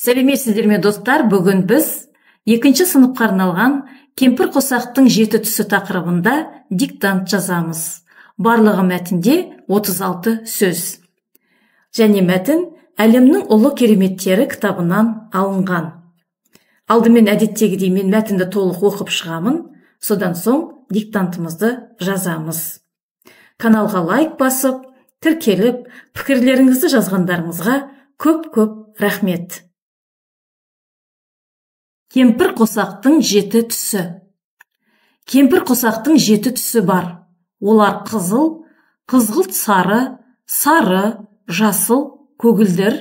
Сәлеметсіздер ме, достар? Бүгін біз екінші сыныпқа арналған кемпір қосақтың жеті түсі тақырыбында диктант жазамыз. Барлығы мәтінде 36 сөз. Және мәтін Әлемнің ұлы кереметтері кітабынан алынған. Алдымен әдеттегідей мен мәтінді толық оқып шығамын, содан соң диктантымызды жазамыз. Каналға лайк басып, тіркеліп, пікірлеріңізді жазғандарыңызға көп-көп рахмет. Кемпір қосақтың жеті түсі. Кемпір қосақтың жеті түсі бар. Олар қызыл, қызғылт сары, сары, жасыл, көгілдір,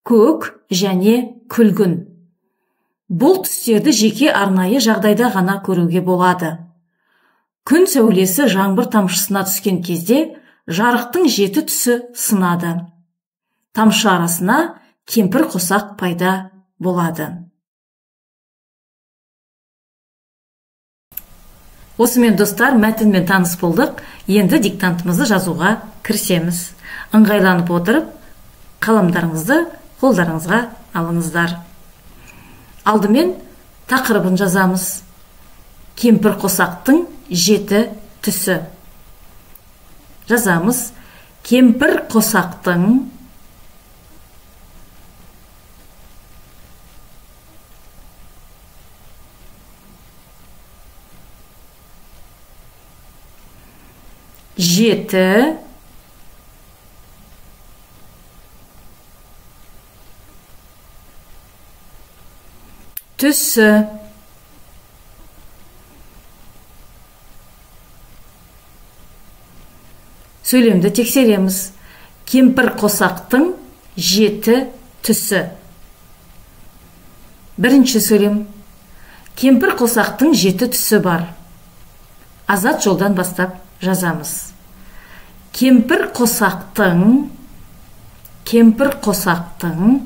көк және күлгін. Бұл түстерді жеке арнайы жағдайда ғана көруге болады. Күн сәулесі жаңбыр тамшысына түскен кезде жарықтың жеті түсі сынады. Тамшы арасына кемпір қосақ пайда болады. Осымен, достар, мәтінмен таныс болдық. Енді диктантымызды жазуға кірісеміз. Ыңғайланып отырып, қаламдарыңызды қолдарыңызға алыңыздар. Алдымен тақырыбын жазамыз. Кемпір қосақтың жеті түсі. Жазамыз. Кемпір қосақтың жеті түсі. Сөйлемді тексереміз. Кемпір қосақтың жеті түсі. Бірінші сөйлем. Кемпір қосақтың жеті түсі бар. Азат жолдан бастап жазамыз. Кемпір қосақтың, кемпір қосақтың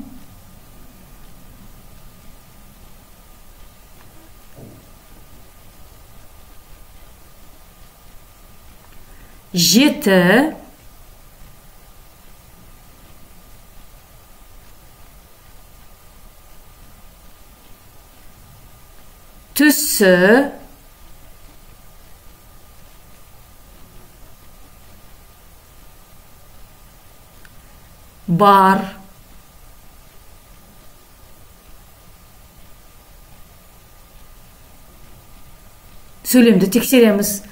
жеті түсі бар. Сөйлемді тексереміз.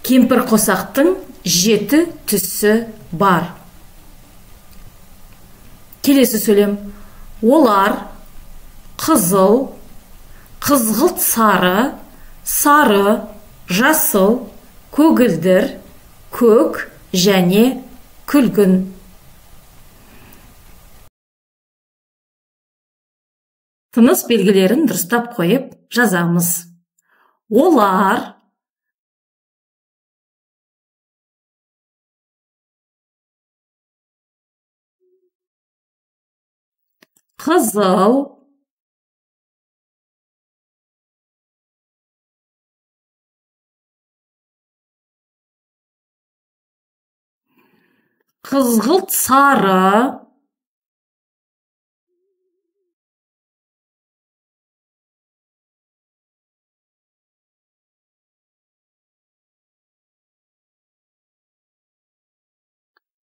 Кемпір қосақтың жеті түсі бар. Келесі сөйлем. Олар қызыл, қызғылт сары, сары, жасыл, көгілдір, көк және күлгін. Тыныс белгілерін дұрыстап қойып жазамыз. Олар қызыл, қызғылт сары,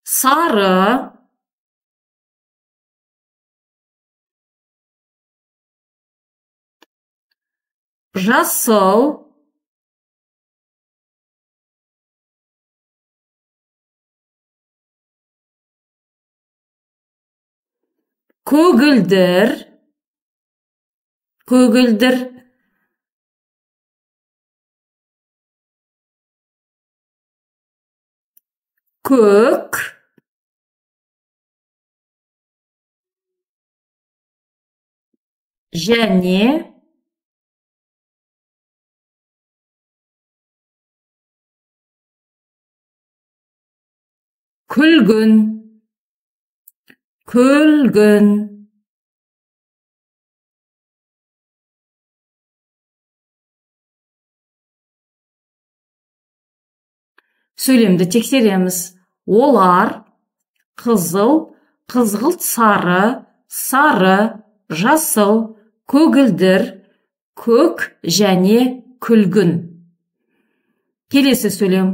сары, жасыл, көгілдір, көгілдір, көк, және күлгін, күлгін. Сөйлемді тексереміз. Олар қызыл, қызғылт сары, сары, жасыл, көгілдір, көк және күлгін. Келесі сөйлем.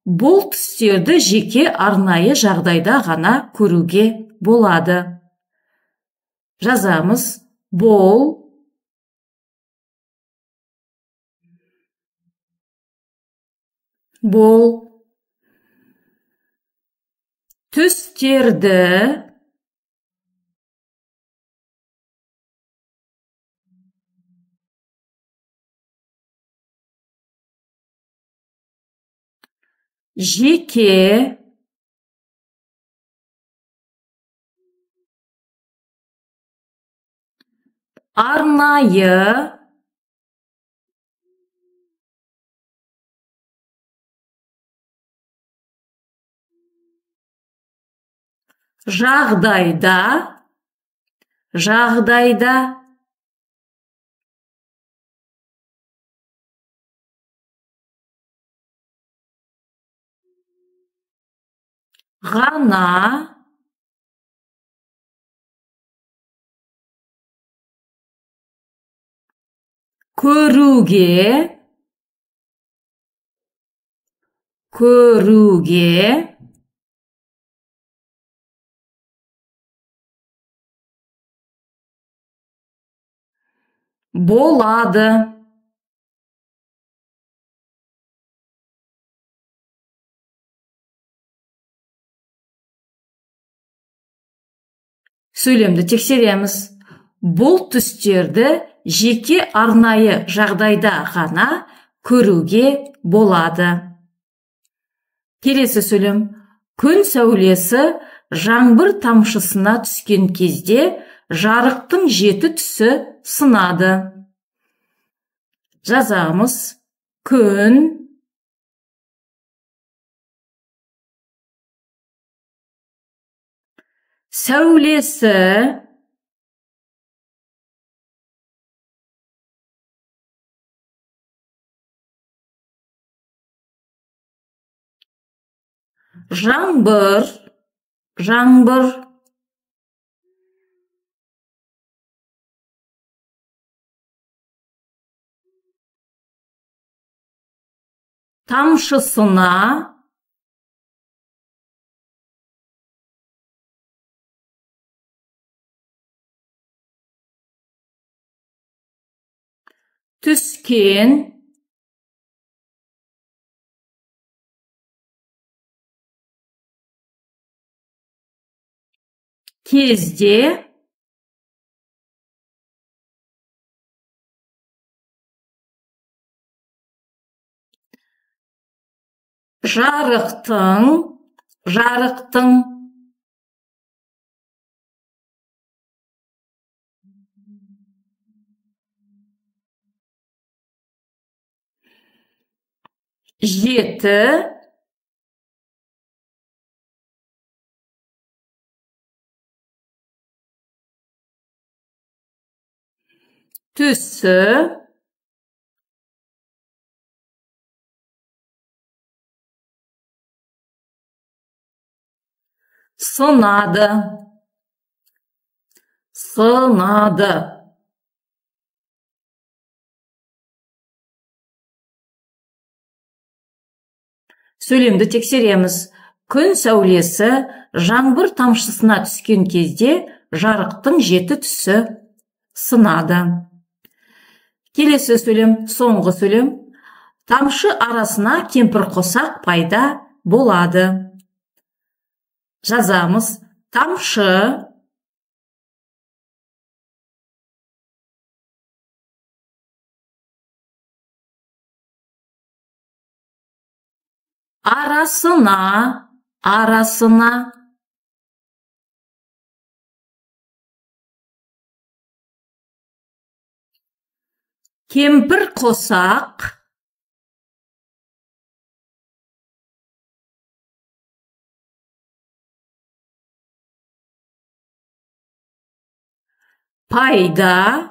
Бұл түстерді жеке арнайы жағдайда ғана көруге болады. Жазамыз. Бұл түстерді жеке арнайы жағдайда ғана көруге болады. Сөйлемді тексереміз. Бұл түстерді жеке арнайы жағдайда ғана көруге болады. Келесі сөйлем. Күн сәулесі жаңбыр тамшысына түскен кезде жарықтың жеті түсі сынады. Жазамыз. Күн сәулесі жаңбыр тамшысына түскен кезде жарықтың жеті түсі сынады. Сөйлемді тексереміз. Күн сәулесі жаңбыр тамшысына түскен кезде жарықтың жеті түсі сынады. Келесі сөйлем, соңғы сөйлем. Тамшы арасына кемпірқосақ пайда болады. Жазамыз. Тамшы арасына кемпірқосақ пайда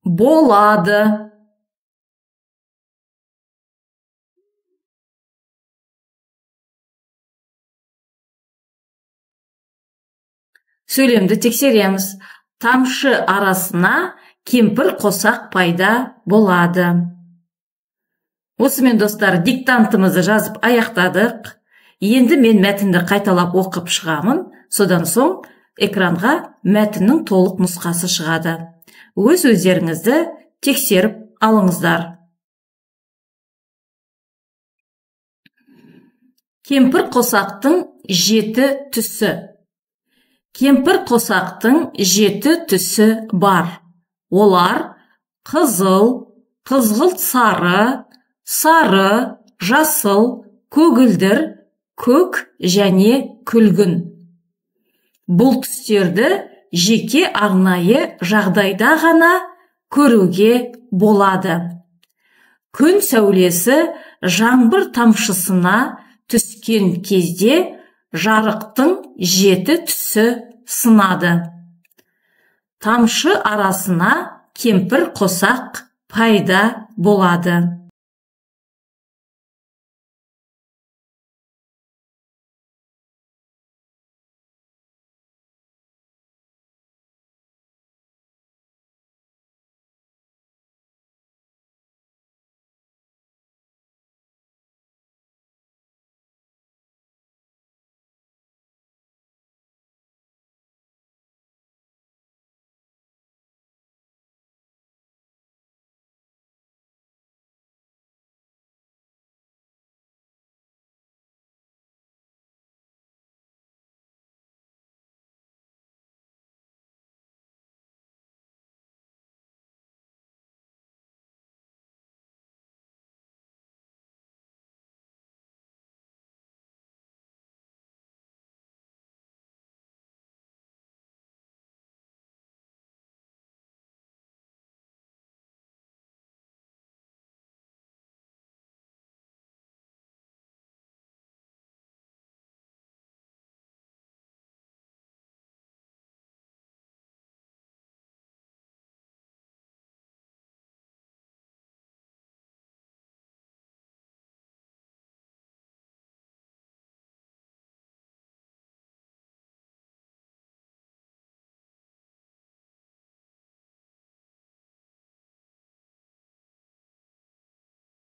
болады. Сөйлемді тексереміз. Тамшы арасына кемпір қосақ пайда болады. Осымен, достар, диктантымызды жазып аяқтадық. Енді мен мәтінді қайталап оқып шығамын. Содан соң экранға мәтіннің толық нұсқасы шығады. Өз өздеріңізді тексеріп алыңыздар. Кемпір қосақтың 7 түсі. Кемпір қосақтың 7 түсі бар. Олар қызыл, қызғылт сары, сары, жасыл, көгілдір, көк және күлгін. Бұл түстерді жеке арнайы жағдайда ғана көруге болады. Күн сәулесі жаңбыр тамшысына түскен кезде жарықтың 7 түсі сынады. Тамшы арасына кемпір қосақ пайда болады.